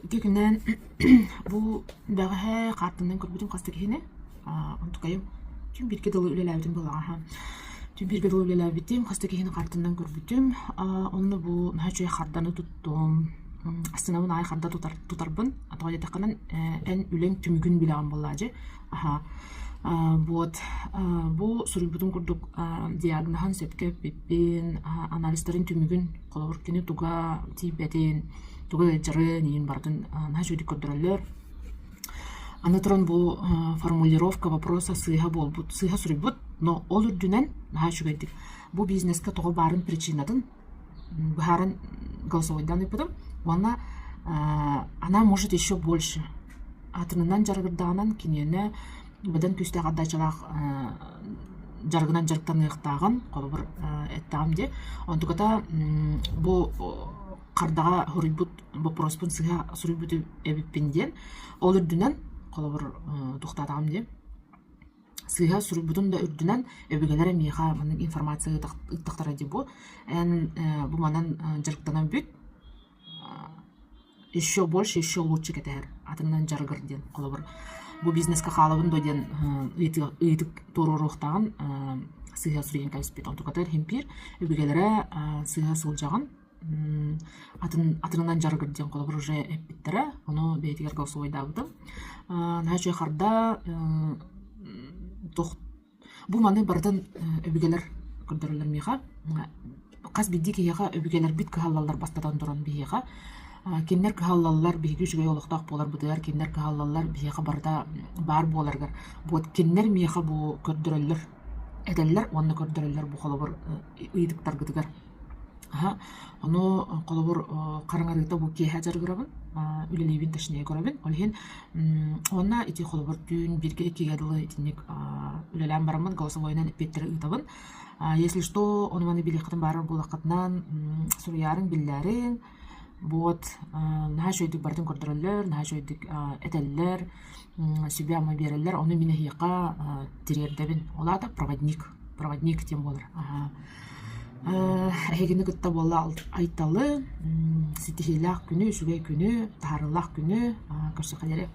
Ити күннээн бу бэҕэһээ хаартынан көрбүтүм хас да киһини. Онтукайым түн бииргэ дылы үлэлээбитим буоллаҕа. Түн бииргэ дылы үлэлээбитим, хас да киһини хаартынан көрбүтүм. Онно бу наһаа үчүгэй харданы туттум. Астынабын аайы харда тутар, тутарбын. Тоҕо диэтэххинэ, эн үлэҥ түмүгүн билэҕин буоллаа дьэ. Аха. Вот бу суруйбутум курдук диагноһын сөпкө эппиппин, анализтарын түмүгүн, холобур кини туга тиийбэтин, туга ыалдьарын иин барытын наһаа үчүгэйдик көрдөрөллөр. Аны туран бу формулировка вопроса сыыһа буолбут, сыыһа суруйбут, но ол үрдүнэн наһаа үчүгэйдик бу бизнеска тоҕо баарын причинатын быһааран голосовойдаан ыыппытым уонна она может еще больше атынынан дьарыгырдаҕынан киниэнэ быдан күүстээх отдачалаах дьарыгынан дьарыктаныахтааҕын холобур эттэҕим дии онтуката бу хардаҕа суруйбут боппуруоспун сыыһа суруйбут эбиппин диэн ол үрдүнэн холобур туохтаатаҕым дии сыыһа суруйбутун да үрдүнэн өбүгэлэрэ миэхэ маннык информация ыыттахтара дии бу эн бу манан дьарыктанан бүт еще больше еще лучше кэтэһэр атынынан дьарыгыр диэн холобур бу бизнеска хаалабын дуо диэн ыйытык туруоруохтааҕын сыыһа суруйан кэбиспит онтукатыгар иһин өбүгэлэрэ сыыһа сылдьаҕын атын атынынан дьарыгыр диэн холобур уже эппиттэрэ ону бэйэтигэр голосовойдаабытым наһаа үчүгэй харда туох бу маны барытын өбүгэлэр көрдөрөллөр миэхэ хас биирдии киһиэхэ өбүгэлэрбит кыһаллаллар бастатан туран биһиэхэ кинилэр кыһаллаллар биһиги үчүгэй олохтоох буоларбытыгар кинилэр кыһаллаллар биһиэхэ барыта баар буоларыгар вот кинилэр миэхэ бу көрдөрөллөр этэллэр уонна көрдөрөллөр бу холобур ыйытыктаргытыгар Аһа, ону холобур хараҥарыыта бу киэһэ дьарыгырабын, үлэлиибин точнее көрөбүн. Ол иһин уонна ити холобур түүн бииргэ иккигэ дылы итинник үлэлээн бараммын голосовойунан эппиэттэри ыытабын. Если что, ону-маны билиэххитин баарар буоллаххытынан суруйаарыҥ, биллээриҥ. Вот наһаа үчүгэйдик барытын көрдөрөллөр, наһаа үчүгэйдик этэллэр, сүбэ-ама биэрэллэр. Ону мин эһиэхэ тириэрдэбин. Ол аата проводник, проводник диэн буолар. Эһигини кытта буолла Айталы, ситиһиилээх күнү, үчүгэй күнү, таһаарыылаах күнү көрсөххө диэри.